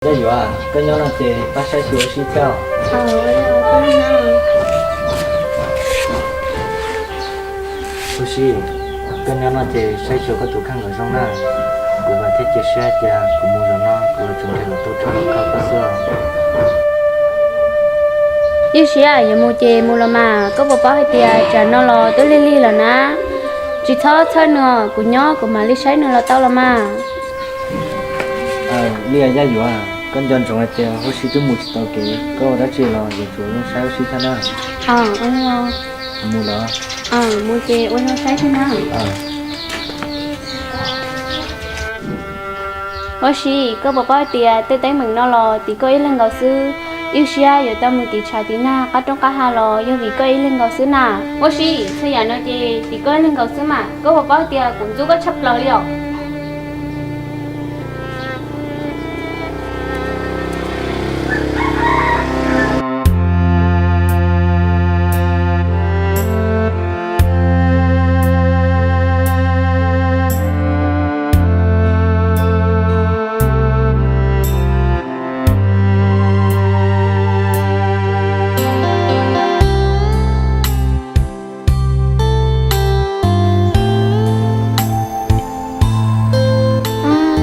Yaj Yuav, koj nyob no ces pab saib xyuas Huab Sib thiab. Huab Sib, koj nyob no ces saib xyuas koj tus kheej kom zoo na. Kuv vam thiab cia siab tias kuv mus zaum no kuv yuav tsum nrhiav kom tau txoj hauj khov koj xwb. Ywj Siab, yuav mus ces mus los mas, koj puas paub hais tias tsam no los twb lig lig lawm na. Tsis txhob txhawj nws, kuv nyob kuv mam li saib nws los tau los mas. Li Yaj Yuav, koj nco ntsoov hais tias Huab Sib twb mus tsis tau kev, koj ua dab tsi los yuav tsum zoo saib Huab Sib thiab na. Mus los. Mus ces ua zoo saib thiab na. Huab Sib, koj puas paub tias tej teeb meem no los tim koj ib leeg nkaus xwb. Ywj Siab yuav tau mus tim tshav tim nag qab roob qab hav los yog vim koj ib leeg nkaus xwb na. Huab Sib, txhua yam no ces tim koj ib leeg nkaus xwb mas, koj puas paub tias kuv ntxub koj tshaj plaws li os.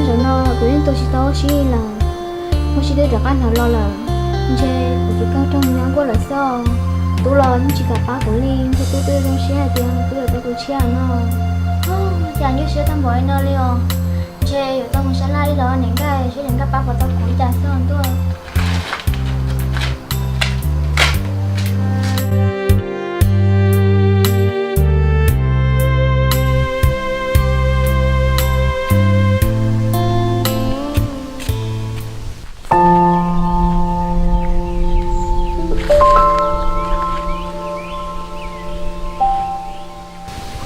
Zaum no kuv yeej tua tsis tau Huab Sib lawm. Huab Sib twb rov qab hnov los lawm, ntshe kuv tsis kaug rau nws nyob nkuaj lawm xwb. Tub los yeej tsis kam pab kuv li, ntshe tub twb zoo siab hais tias tub yuav tau tus tshiab no. Cas nyuaj siab tag npaum li no li os. Ntshe yuav tau mus sab laj ib los niam nkaj seb niam nkaj pab puas tau kuv li cas xwb ntuj.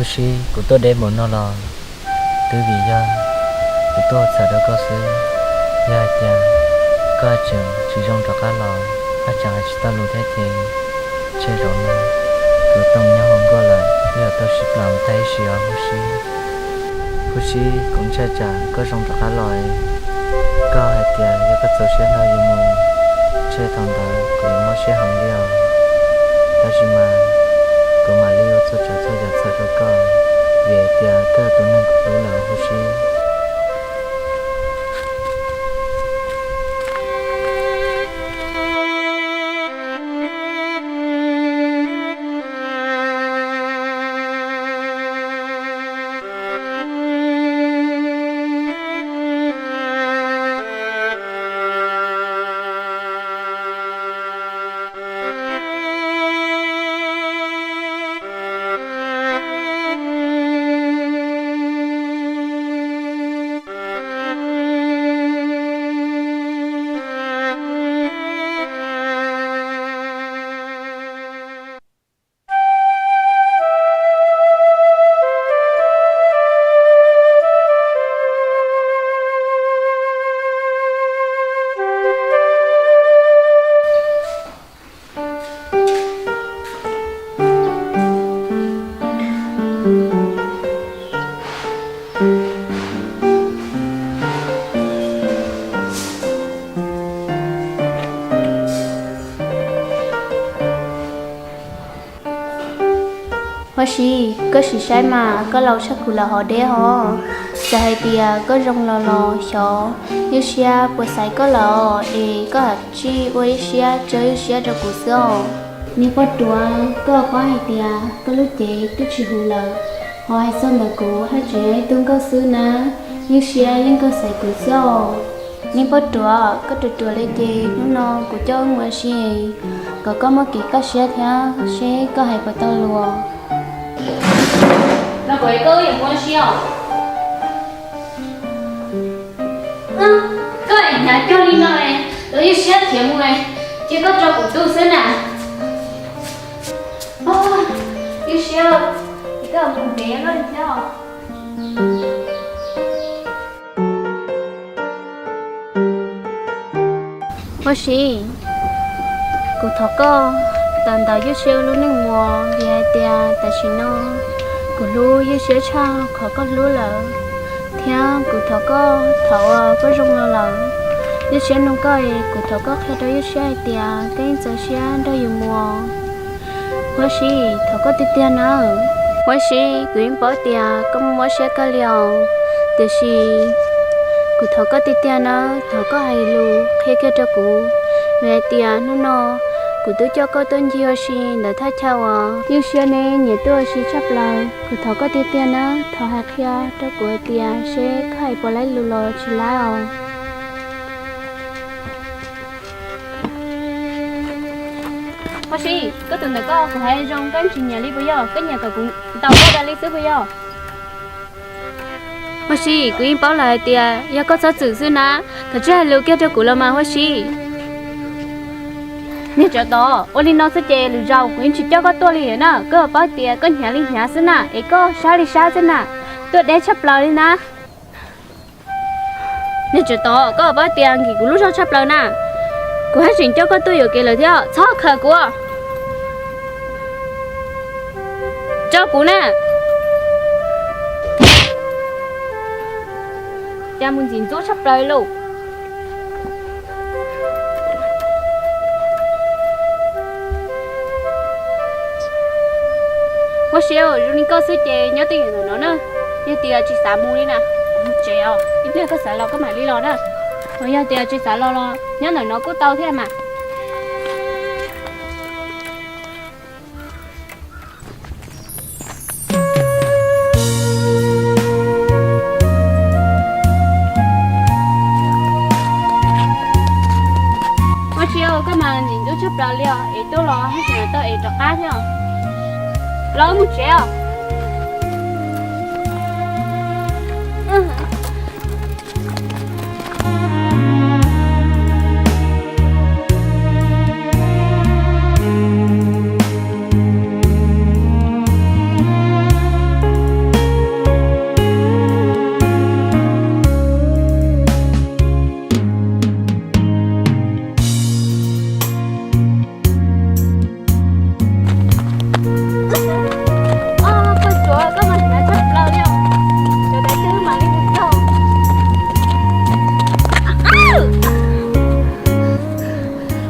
Huab Sib, kuv tuaj deb npaum no los twb vim yog kuv tuaj txhawm rau koj xwb. Yog hais tias koj tseem tsis zoo rov qab los, haj tseem hais tsis tau lus thiab ces ntshe zaum no kuv tau nyob hauv nkuaj lawm, twb yog tau sib plam mus tag ib sim os Huab Sib. Huab Sib, kuv ntshai tsam koj zoo rov qab los, koj hais tias yog koj txaus siab no yuav mus, ntshe thaum ntawd kuv yuav mob siab heev li os. Tab sis mas kuv mam li ua txhua tsav txhua yam txhawm rau koj, vim hais tias koj yog tus neeg kuv hlub lawm Huab Sib. Huab Sib, koj sim saib mas koj laus tshaj kuv lawm hov deb hov. Txawm hais tias koj zoo los los xyov Ywj Siab puas xaiv koj lawm os, es koj ham tsij ua ib siab tso Ywj Siab rau kuv xwb os. Niag poj ruam, koj paub hais tias koj lub cev twb tsis huv lawm, ho hais txog ntawm kuv haj tseem yog ib tug nkauj xwb na, Ywj Siab yeej kawg xaiv kuv xwb os. Niag poj ruam, koj ruam ruam li ces hnub no kuv coj wb mus ua si, kom koj muaj kev kaj siab thiab seb koj hais puas tau lus. Los kom koj wb yuav mus ua si os. Koj es hnav cog li no, lawv Ywj Siab khiav mus, cia koj tso kuv tu xwb na. Ywj Siab, es koj mus ntev loj li thiab os. Huab Sib, kuv thov koj tawm ntawm Ywj Siab lub neej mus, vim hais tias tam sim no kuv hlub Ywj Siab tshaj qhov koj hlub lawm, thiab kuv thov koj thaum uas koj zoo los lawm, Ywj Siab, nug koj es kuv thov koj qhia rau Ywj Siab hais tias koj yeej txaus siab nrog yus mus. Huab Sib, thov koj tiag tiag na. Huab Sib, kuv yeej paub tias koj muaj mob siab kawg li os, tiam sis kuv thov koj tiag tiag na, thov koj hais lus qhia kiag rau kuv, vim hais tias hnub no kuv twb coj koj tuaj ncig ua si ntawm thaj chaw uas Ywj Siab neb nyiam tuaj ua si tshaj plaws. Kuv thov koj tiag tiag na, thov hais qhia rau kuv hais tias seb koj hais puas laib lus los tsis laib os. Huab Sib, koj tus ntawm koj kuv hais zoo koj tsis nyiam li puas yog? Koj nyiam kom kuv ntaus koj tas li xwb puas yog? Huab Sib, kuv yeej paub lawm hais tias yog koj txhob txwm xwb na, thov tsis hais lus kiag rau kuv los mas Huab Sib. Niag tsov tom, ua li no xwb ces lwm zaus kuv yeej tsis coj koj tuaj li na. Koj paub tias koj hnyav li hnyav xwb na, es koj sab li sab xwb na, tuaj deb tshaj plaws li na. Niag tsov tom, koj paub tias nkim kuv lub zog tshaj plaws na, kuv haj tseem coj koj tuaj yuam kev lawm thiab, txhob khaws kuv. Tso kuv na. Cas mus ntxim ntxub tshaj plaws lauj. Huab Sib, zoo li koj xwb ces nyob twj ywm ntawm no na. Yog tias tsis xav mus li na, mus tsev os, ib pliag koj xav los koj mam li los na. Yog tias tsis xav los los nyob ntawm no kuj tau thiab mas. Huab Sib, koj mas ntxim ntxub tshaj plaws li os, es tuaj los haj tseem tau es rov qab thiab os. Los wb mus tsev os.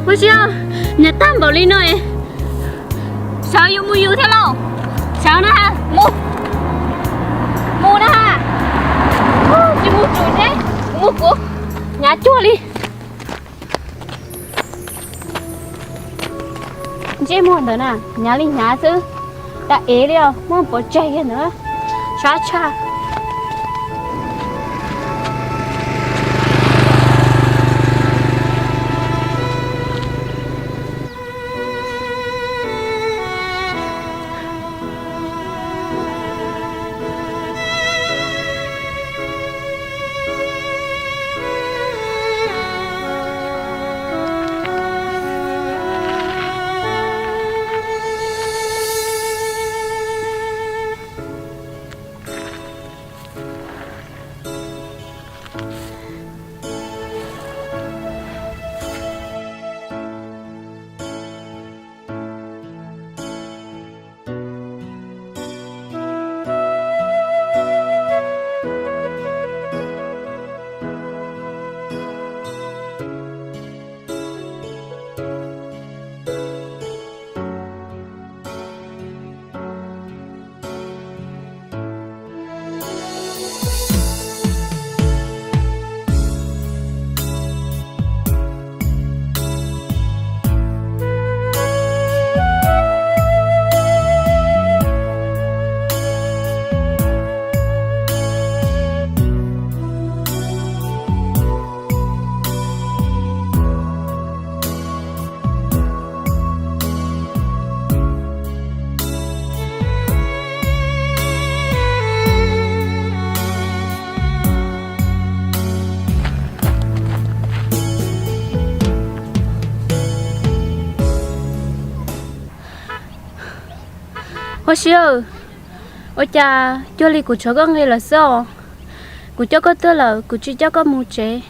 Huab Sib, hnyav tag npaum li no, sawv yus mus yus thiab lauj. Sawv na, mus, mus na. Tsis mus tsum seb, kuv mus kuv, hnyav cuag li. Ntsej muag ntawd na, hnyav li hnyav xwb, tas ev li os, muab pov tseg kiag ntawd, sab tshaj. Huab Sib, ua cas cuag li kuv tshuav koj nqi lawm xwb os. Kuv coj koj tuaj lawm, kuv tsis coj koj mus tsev.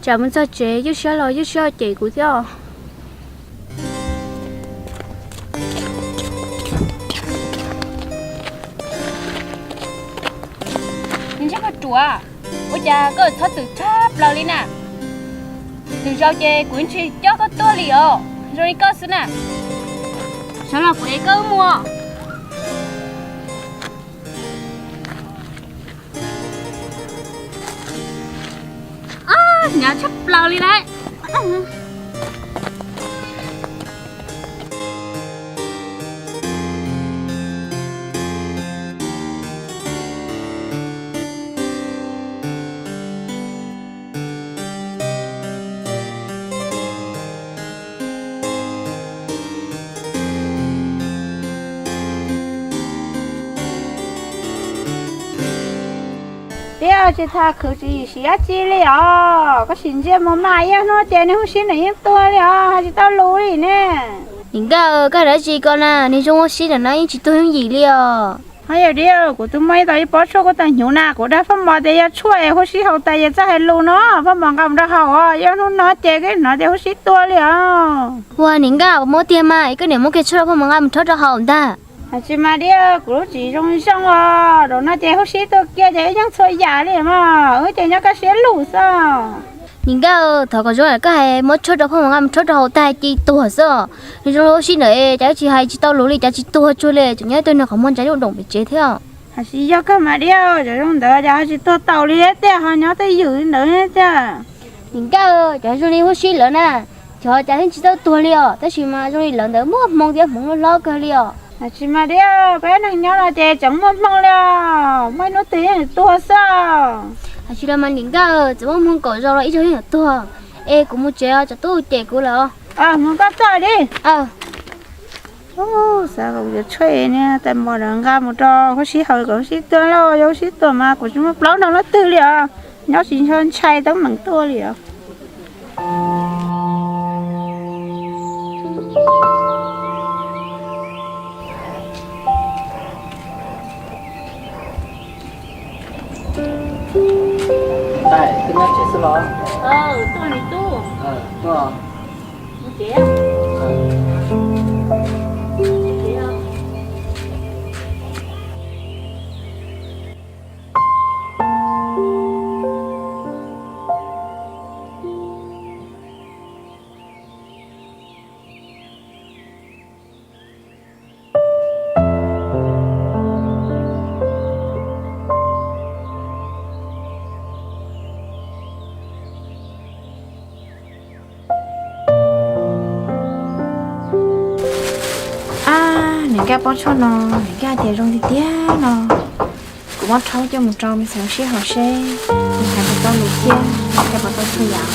Tsam mus txog tsev Ywj Siab los Ywj Siab cem kuv thiab os. Ntsej muag ruam, ua cas koj txhob txwm tshaj plaws li na? Lwm zaus ces kuv yeej tsis coj koj tuaj li os, zoo li koj xwb na. Sawv los kuv ev koj wb mus. Hnyav tshaj plaws li lauj. Tiag, tsis tham khwv tsis yim siv dab tsi li os. Koj sim ntsia mus mas, ib hnub ces niag Huab Sib nws yeej tuag li os, hais tsis tau lus li ne. Niam Nkauj, koj hais dab tsi ko na, niag zoo Huab Sib ntawm no yeej tsis tuag yooj yim li os. Ho yog li, kuv twb muaj ib tau ib pob tshuaj kuj tau hnyuv na, kuv dag Paj Mos tias yog tshuaj es Huab Sib haus tas ces txawj hais lus no, Paj Mos nqa mus rau haus os, ib hnub no ces koj hnov tias Huab Sib tuag li os. Ua niam Nkauj, muab tiag mas, koj niam muab kiag tshuaj rau Paj Mos nqa mus rhaub rau haus ntag. Hais tsis mas Diab, kuv lub tsis zoo zoo os, zaum no ces Huab Sib tuag kiag ces wb yeej txhua yam li mas, wb ces nyob kaj siab lug xwb. Niam Nkauj, thov kom zoo koj hais, muab tshuaj rau Paj Mos nqa mus rhaub rau haus tag ces tuag xwb os. Nws zoo li Huab Sib ntawd cas wb tsis hais tsis tau lus li, cas tsis tuag tsuag li, tseem nyob tuag nws qhov muag ntsa lub doom pem tsev thiab. Hais tsis yog kawg mas Diab, cov zoo ntawd cas ho tsis tuag tau li thiab tiag, ho nyob twj ywm li ntawd thiab tiag. Niam Nkauj, cov zoo li Huab Sib lawv na, cov cas yeej tsis tau tuag li os, tab sis mas zoo li lawv ntawd muaj hmoo thiab hmoov hlob hlob kawg li os. Hais tsis mas Diab, peb neeg nyob no ces tseem muaj hmoo li os, muaj ib hnub twg yeej tuag xwb. Hais tsis los mas Niam Nkauj, txawm muaj hmoo kaum zaus los ib zaug yeej yuav tuag. Es kuv mus tsev os, tsam tub cem kuv lawm. Mus koj txoj li. Xav kom kuv yuav tshuaj niag tais npos ntawd nqa mus rau Huab Sib haus kom Huab Sib tuag lauj, yog Huab Sib tuag mas kuv tsis muaj plaub noj leej twg li os, nyob tsis ntshai teeb meem tuaj li os. Tais, koj nyob tsev xwb los? Tuaj, me tub. Tuaj. Ab, niam Nkaj paub tshuaj no, niam Nkaj tias zoo tiag tiag no. Kuv muab rhaub coj mus rau me ntxhais Huab Sib haus seb nws hais puas tau lus thiab nws hais puas tau txhua yam.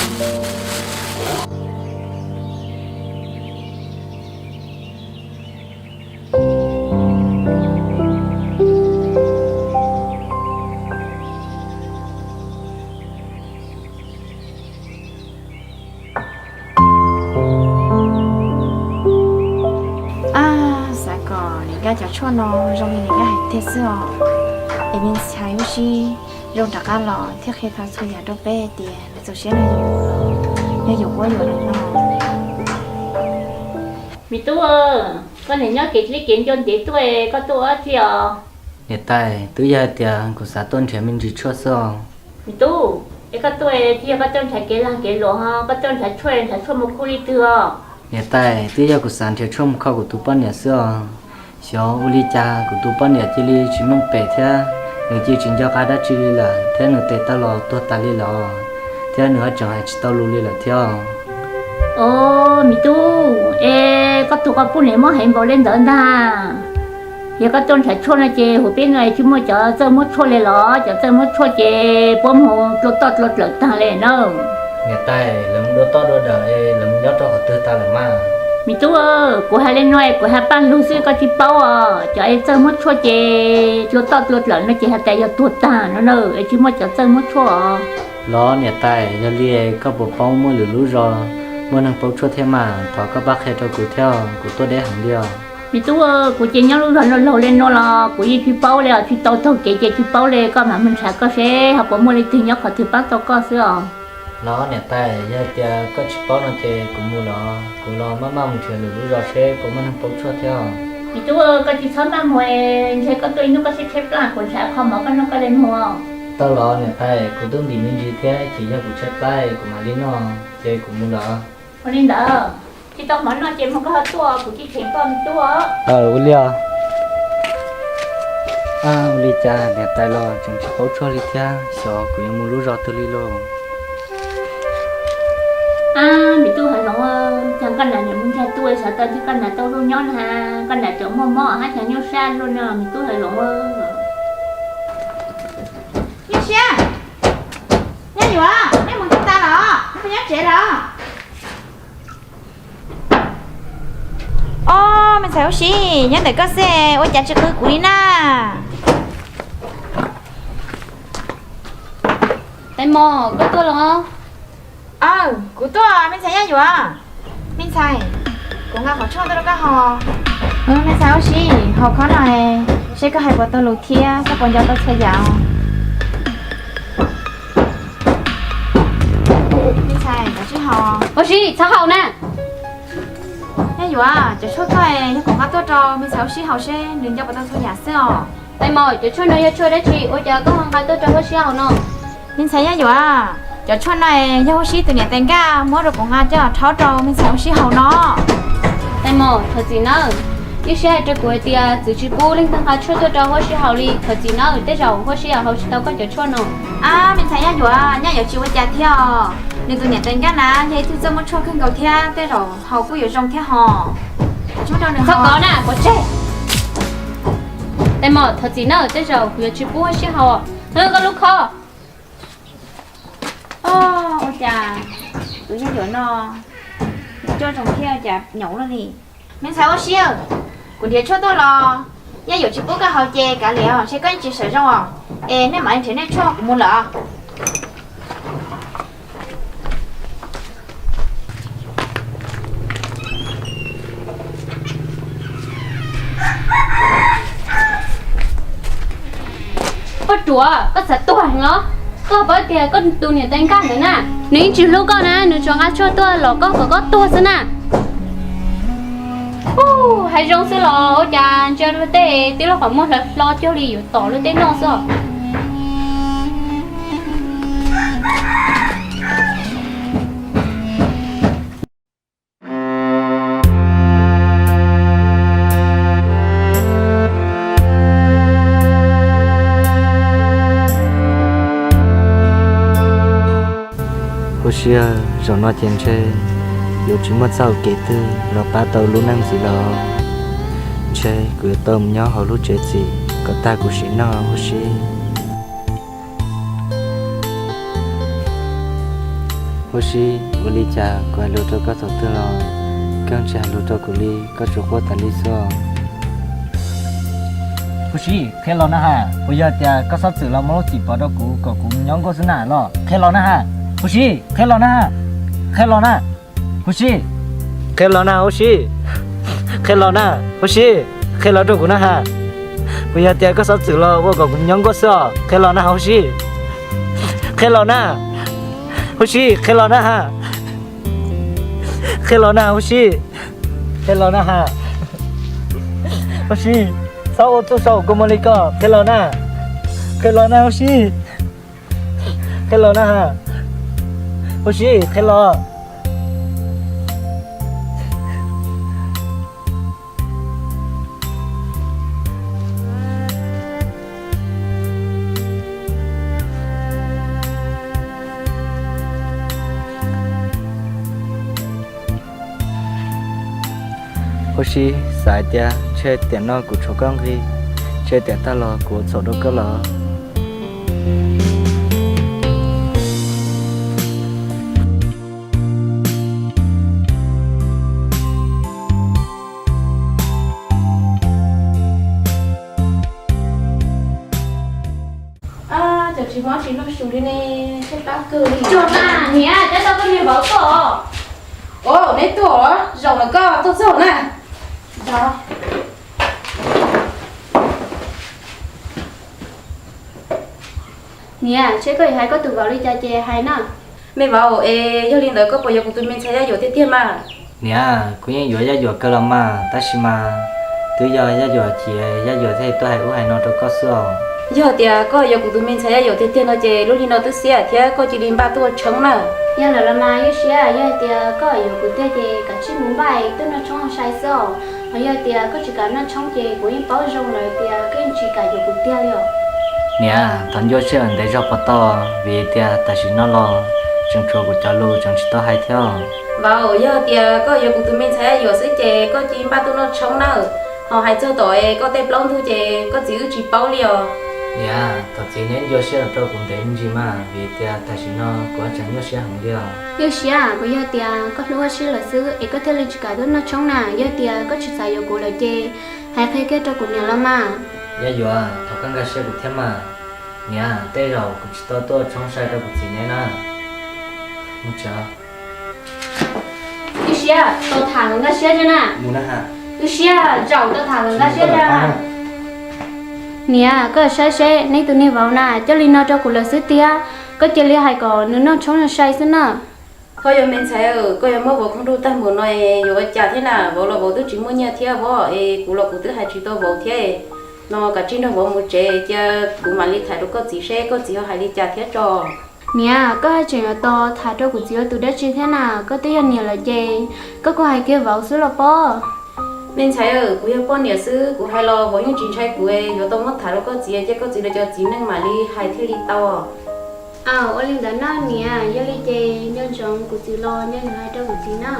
Ab, xav kom niam Nkaj cov tshuaj no zoo li niam Nkaj hais tiag xwb os. Es me ntxhais Huab Sib zoo rov qab los thiaj qhia tau txhua yam rau peb hais tias nws txaus siab nws yuav mus los yog yuav ua yuav li no. Me tub, koj niam nyob kev deb kev ncua ntev tuaj, koj tuaj ua dab tsi os? Niam tais, twb yog hais tias kuv xav tuaj nrhiav me ntsis tshuaj xwb os. Me tub, es koj tuaj tsis yog koj tuaj nrhiav kev lag kev luam ho, koj tuaj nrhiav tshuaj, nrhiav tshuaj mus kho li twg os? Niam tais, twb yog kuv xav nrhiav tshuaj mus kho kuv tus poj niam xwb os. Xyov ua li cas kuv tus poj niam cia li tsis meej pem thiab, nws cia li tsis nco qab dab tsi li lawm thiab, nws tes taw los tuag tas li lawm, thiab nws ho tseem hais tsis tau lus li lawm thiab. Os, me tub, es koj tus quas puj niam muab hais npaum li ntawd ntag. Yog koj tuaj nrhiav tshuaj no ces hauv peb no tsis muaj cov txawj muab tshuaj li los? Cov txawj muab tshuaj ces puab mus dlua toj dlua dlawm tag li na. Niam tais, lawv mus dlua toj dlua dlawm, lawv mus nyob rau qhov twg tag lawm mas? Me tub, kuv hais li no es kuv hais paj lug xwb, koj tsis paub os. Cov es txawj muab tshuaj ces dlua toj dlua dlawm no ces hais tias yog tuag tag no na, es tsis muaj cov txawj muab tshuaj os. Los niam tais, yog li koj puas paub muaj lwm lub zos muaj neeg paub tshuaj thiab mas thov koj pab qhia rau kuv thiab, kuv tuaj deb heev li os. Me tub, kuv ces nyob lub zos laug laug li no los kuv yeej tsis paub li os, tsis tau taug kev ces tsis paub li, koj mam mus nrhiav koj seb ho puas muaj leej twg nyob qhov twg pab tau koj xwb os. Los niam tais, yog tias koj tsis paub no ces kuv mus los, kuv los maj maj mus nrhiav lwm lub zos seb puas muaj neeg paub tshuaj thiab. Me tub, koj tsis txhob maj mus, ntshe koj tuaj ib hnub koj tshaib tshaib plab, kuv nrhiav qho mov koj noj koj li mus. Tau los niam tais, kuv twb ntim me ntsis thiab, ces yog kuv tshaib plab kuv mam li noj, ces kuv mus lawm. Ua li ntawd, tsis tau hmo noj ces mus koj ho tuaj, kuv cia li kheev koj tuaj. Ua li os. Ua li cas niam tais los tseem tsis paub tsuag li thiab, xyov kuv yuav mus lub zos twg li lauj. Ab, me tub Hawj Loos, cas koj niam mus ncag tuaj, xyov tau ntsib koj niam tau luag nyob na, koj niam tseem muaj mob hab xyov nyuaj sab luaj no, me tub Hawj Loos. Nyuaj siab, Nyaj Yuam, nej mus twg tas los, nej puas nyob tsev los? Ob, me ntxhais Huab Sib, nyob ntawm koj xwb, ua cas tsis qw kuv li na? Tais Mos, koj tuaj los? Aw, kuv tuaj, me ntxhais Nyaj Yuam. Me ntxhais, kuv nqa qhov tshuaj tuaj rau koj haus. Me ntxhais Huab Sib, haus khob no seb koj hais puas tau lus thiab koj puas nco tau txhua yam. Me ntxhais, koj tsis haus. Huab Sib, txhob haus na. Nyaj Yuam, cov tshuaj koj yog kuv nqa tuaj rau me ntxhais Huab Sib haus seb nws nco puas tau txhua yam xwb os. Tais Mos, cov tshuaj no yog tshuaj dab tsi ua cas koj ho nqa tuaj rau Huab Sib haus no? Me ntxhais Nyaj Yuam, cov tshuaj no yog Huab Sib tus niam tais Nkaj muab rau kuv nqa coj rhaub rau me ntxhais Huab Sib haus no. Tais Mos, thov txim nawb, Huab Sib hais rau kuv hais tias txwv tsis pub leej twg nqa tshuaj tuaj rau Huab Sib haus li, thov txim nawb, tej zaum Huab Sib haus tsis tau koj cov tshuaj no. Ab, me ntxhais Nyaj Yuam, Nyaj Yuam tsis ua cas thiab os. Nws tus niam tais Nkaj na yog ib tug txawj muab tshuaj kawg nkaus thiab, tej zaum haus kuj yuav zoo thiab hos. Txhob kov na, pov tseg. Tais Mos, thov txim nawb, tej zaum kuv yuav tsis pub Huab Sib haus. Hwb, koj lub khob. Ua cas tus Nyaj Yuam no coj zoo thiab cas nyaum luaj li. Me ntxhais Huab Sib, kuv nrhiav tshuaj tuaj los Nyaj Yuam tsis pub koj haus ces kav liam os, ntshe koj yeej tsis sawv zoo os. Es nej mam li nrhiav nej tshuaj, kuv mus lawm os. Poj ruam, koj xav tuag los? Koj paub tias koj tus niam tais Nkaj ntawd na, nws yeej tsis hlub koj na, nws tsuas nqa tshuaj tuaj los koj kom koj tuag xwb na. Ub, hais zoo xwb los ua cas ntsia luag tej tib lub qhov muag hlo hlo cuag li yuav tom luag tej noj xwb os. Huab Sib, zaum no ces ntshe yuav tsis muaj txoj hau kev twg los pab tau lub neej ntxiv los. Ntshe kuv yuav tau mus nyob hauv lub tsev txim kom tag kuv sim neej Huab Sib. Huab Sib, ua li cas kuv hais lus rau koj thaum twg los koj tsis hais lus rau kuv li, koj tsuas quaj tas li xwb os. Huab Sib, qhia los na has, puas yog tias koj xob txwm los muab lub txim pov rau kuv kom kuv nyob nkuaj xwb na los? Qhia los na has, Huab Sib, qhia los na has, qhia los na. Huab Sib, qhia los na Huab Sib, qhia los na Huab Sib, qhia los rau kuv na has. Puas yog tias koj xob txwm los ua kom kuv nyob nkuaj xwb os? Qhia los na Huab Sib, qhia los na. Huab Sib, qhia los na has, qhia los na Huab Sib, qhia los na has. Huab Sib, txhob ua txuj saum kua muag li ko, qhia los na, qhia los na Huab Sib, qhia los na has, Huab Sib, qhia los. Huab Sib, xav hais tias ntshe tiam no kuv tshuav koj nqi, ntshe tiam tag los kuv ua txhaum rau koj los. Cov tsis mob tsis noj su li ne, tshaib plab kawg li. Cuag na, niam, cas tau koj niag vauv tuaj os. Os, neb tuaj os, zaum no koj tuaj txog na. Niam, seb koj yuav hais koj tus vauv li cas ces hais na. Me vauv, es yog li ntawd koj puas yuav kuv tus me ntxhais Yaj Yuam tiag tiag mas? Niam, kuv yeej yuav Yaj Yuam kawg los mas, tab sis mas twb yog Yaj Yuam chim, Yaj Yuam thiaj tuaj hais ub hais no rau koj xwb os. Yog tias koj yuav kuv tus me ntxhais Yaj Yuam tiag tiag no ces lub hli no twb xiab thiab, koj cia li npaj tuaj ua tshoob na. Yog lawm los mas Yaj Siab, yog tias koj yuav kuv tiag ces kav tsij mus npaj tuaj noj tshoob sai xwb os. Hos yog tias koj tsis kam noj tshoob ces kuv yeej paub zoo lawm tias koj yeej tsis kam yuav kuv tiag li os. Niam, thov ncua siab ntev zog puas tau, vim tias tam sim no los tseem tshuav kuv cov lus tseem tsis tau hais thiab. Vauv, yog tias koj yuav kuv tus me ntxhais Yaj Yuam xwb ces koj cia li npaj tuaj noj tshoob nawb. Hos hais txog tom koj tej plaub ntug ces koj txiv wb tsis paub li os. Niam, thov txiv neb ncua siab los rau kuv ntev me ntsis mas, vim tias tam sim no kuv tseem nyuaj siab heev li os. Yaj Siab, puas yog tias koj hlub Vaj Sib lawm xwb es koj thiaj li tsis kam tuaj noj tshoob na? Yog tias koj tsis xav yuav kuv lawm ces hais qhia kiag rau kuv niam los mas. Yaj Yuam, thov koj nkag siab kuv thiab mas. Niam, tej zaum kuv tsis tau tuaj tshoob sai rau kuv txiv neb na. Mus tsev. Yaj Siab, tau tham nkag siab thiab na. Yaj Siab, zaum tau tham nkag siab thiab. Niam, koj saib seb neb tus niag vauv na coj li no rau kuv lawm xwb tiag, koj cia li hais kom nws noj tshoob sai xwb na. Koj yuav me ntxhais, koj yuav muab vauv khooj rau tag npaum no yuav ua cas thiab na? Vauv los vauv twb tsis muaj nyiaj thiab vauv, es kuv los kuv twb hais tsis tau vauv thiab. No kav tsij nrog vauv mus tsev cia kuv mam li tham rau koj txiv seb koj txiv ho hais li cas thiab tso. Niam, koj haj tseem yuav tau tham rau kuv txiv ua tus dab tsi thiab na? Koj twb yog niam lawm ces koj kuj hais kiag vauv xwb los pob. Me ntxhais, kuv yog poj niam xwb, kuv hais los vauv yeej tsis ntshai kuv, yuav tau muab tham rau koj txiv cia koj txiv lawv cov txiv neej mam li hais thiaj li tau. Aw, ua li ntawd na niam, yog li ces nco ntsoov kuv txiv los nco ntsoov hais rau kuv txiv na.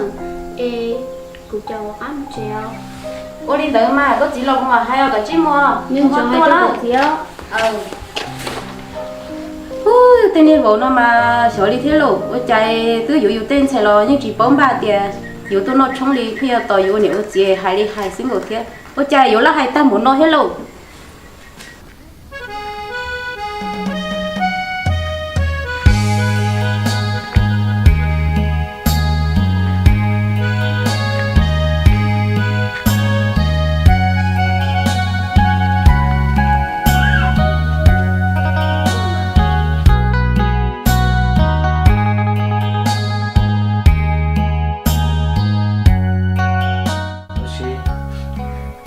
Es kuv caum qab mus tsev os. Ua li ntawd mas koj txiv los kuv mam hais os, koj tsis mus, nco ntsoov hais rau kuv txiv os. Tej niag vauv no mas xyov li thiab lauj, ua cas twb yuav yus tej ntxhais los yeej tsis paub npaj tias yuav tuaj noj tshoob li, pheej yuav tos yus ua niam ua txiv hais li hais xwb nkaus thiab, ua cas yuav laj hais tag npaum no thiab lauj.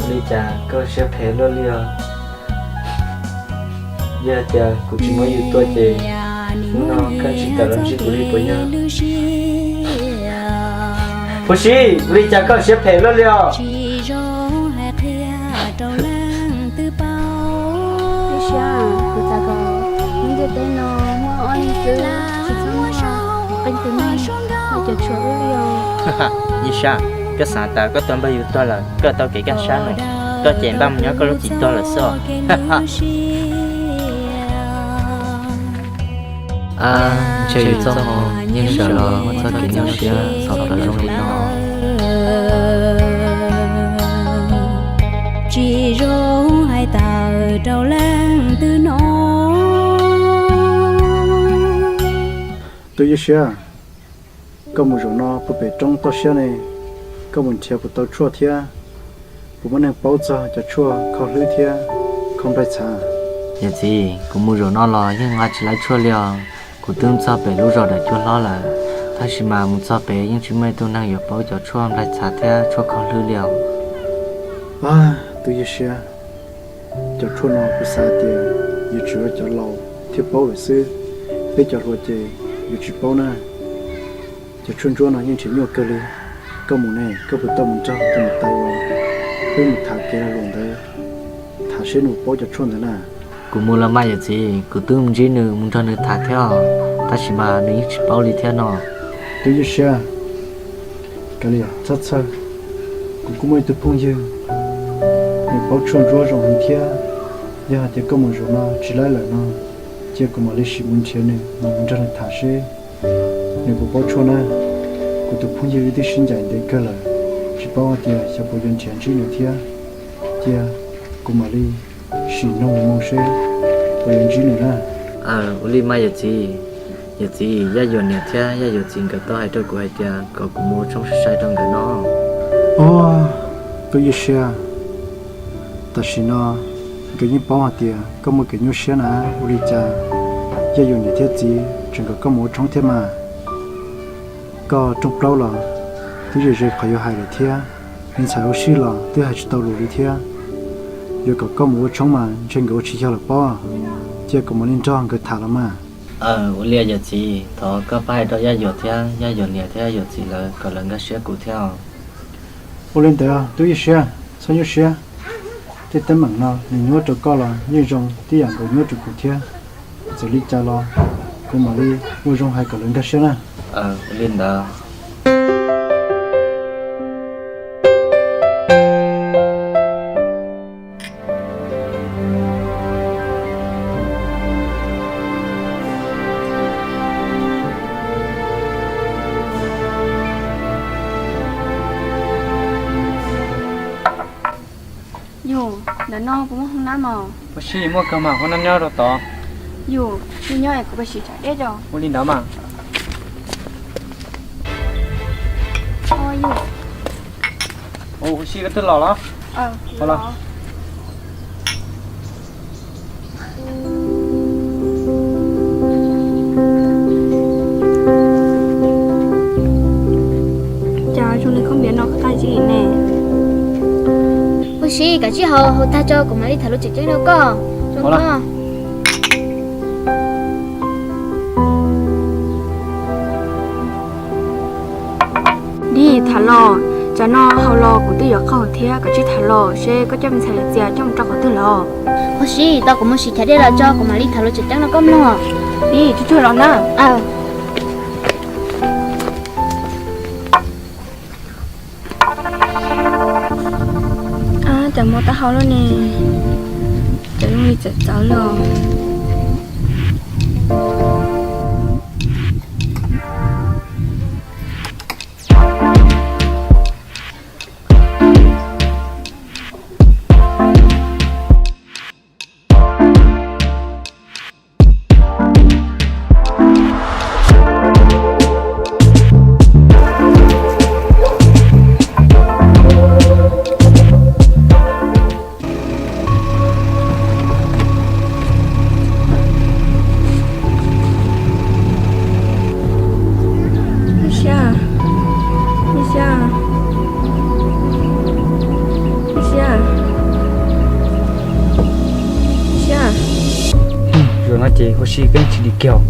Ua li cas koj siab phem luaj li os? Yog tias kuv tsis muab yus tua ces hnub no koj tsis tawm los ntsib kuv li puas yog? Huab Sib, ua li cas koj siab phem luaj li os? Huab Sib, kuv xav kom lub ntiaj teb no muaj ob leeg xwb, tsis txhob muaj qee tus neeg muaj cov tshuaj ub li os. Yaj Siab, koj xav tas koj tau npawg yus tuag lawm koj tau kev kaj siab no, koj ces npaj mus nyob koj lub txim tuag lawm xwb os. Ab, ntshe yus txoj hmoo yeej sawv los muaj txoj kev nyuaj siab txog plaws zoo li no. Tsis zoo hais tawm rau leej twg no. Tub Yaj Siab, koj mus zaum no puag pem roob toj siab ne, koj mus nrhiav puas tau tshuaj thiab puas muaj neeg paub txog cov tshuaj kho hlwb thiab kho nplaig txhav? Yawm txiv, kuv mus zaum no los yeej nqa tsis laib tshuaj li os. Kuv twb mus txog pem lub zos Dawm Cua Hlob lawm, tab sis mas mus txog pem yeej tsis muaj ib tug neeg yuav paub cov tshuaj nplaig txhav thiab tshuaj kho hlwb li os. Ab, Tub Yaj Siab, cov tshuaj no kuv xav tias yuav tsum yog cov laus thiaj paub lawm xwb, peb cov hluas ces yuav tsis paub na. Cov tshuaj ntsuab no yeej nrhiav nyuaj kawg li. Koj mus ne, koj puas tau mus nrog tus niam tais uas peb mus tham kev lag luam ntawd, tham seb nws paub cov tshuaj ntawd na? Kuv mus los mas yawm txiv, kuv twb mus ntsib nws mus nrog nws tham thiab os, tab sis mas nws yeej tsis paub li thiab no. Tub Yaj Siab, kav liam txhob txhawj, kuv kuj muaj ib tug phooj ywg, nws paub tshuaj ntsuab zoo heev thiab. Yog hais tias koj mus zaum no tsis laib lawm no, cia kuv mam li sim mus nrhiav nws mas mus nrog nws tham seb nws puas paub tshuaj na. Kuv tus phooj ywg wb twb sib ncaim ntev kawg lawm, tsis paub hais tias xyov puas yuav nrhiav ntsib nws thiab. Cia kuv mam li sim noog mus seb puas yuav ntsib nws na. Aw, ua li mas yawm txiv, yawm txiv Yaj Yuam niam thiab Yaj Yuam txiv nkawd tau hais rau kuv hais tias kom kuv mus ua tshoob sai sai rau nkawd no. Ua, Tub Yaj Siab, tam sim no nkawd yeej paub hais tias koj muaj kev nyuaj siab na, ua li cas Yaj Yuam niam thiab txiv tseem kom koj mus ua tshoob thiab mas? Koj rooj plaub los twb ze ze qhov yuav hais lawm thiab, me ntxhais Huab Sib los twb hais tsis tau lus li thiab. Yuav kom koj mus ua tshoob mas ntshe nkawd ua tsis yog lawm pob. Cia kuv mam li nrog nkawd tham los mas. Ua li yawm txiv, thov koj pab hais rau Yaj Yuam thiab Yaj Yuam niam thiab Yaj Yuam txiv lawv kom lawv nkag siab kuv thiab. Ua li ntawd tub Yij Siab, txhob nyuaj siab. Tej teeb meem no nws nyuaj rau koj los yeej zoo tib yam nkaus nyuaj rau kuv thiab. Txawm li cas los kuv mam li ua zoo hais kom lawv nkag siab na. Ua li ntawd. Yus, ntawm no puas muaj hoob nab mos? Ua si, muaj kawg mas, hoob nab nyob rau tod. Yus, yus nyob es kuv pais siv tshav dej tso. Ua li ntawd mas. Ua si, koj twb los los? Los. Cas zoo li khaub ncaws no qab zib ne. Ua si, kav tsij haus, haus tag tso kuv mam li tham lus tseem ceeb rau koj. Dib, tham los, tsam no haus los kuv twb yuav qaug thiab, kav tsij tham los seb koj coj me ntxhais txias coj mus rau qhov twg los? Ua si, tau kuv mus siv chav dej los tso kuv mam li tham lus tseem ceeb rau koj mloog. Dib, tsuag tsuag los na. Ab, cas mob taub hau lawm ne, cas zoo li txawv txawv li os. Huab Sib, Huab Sib, Huab Sib, Huab Sib. Zaum no ces Huab Sib keeb tsis dim kiag.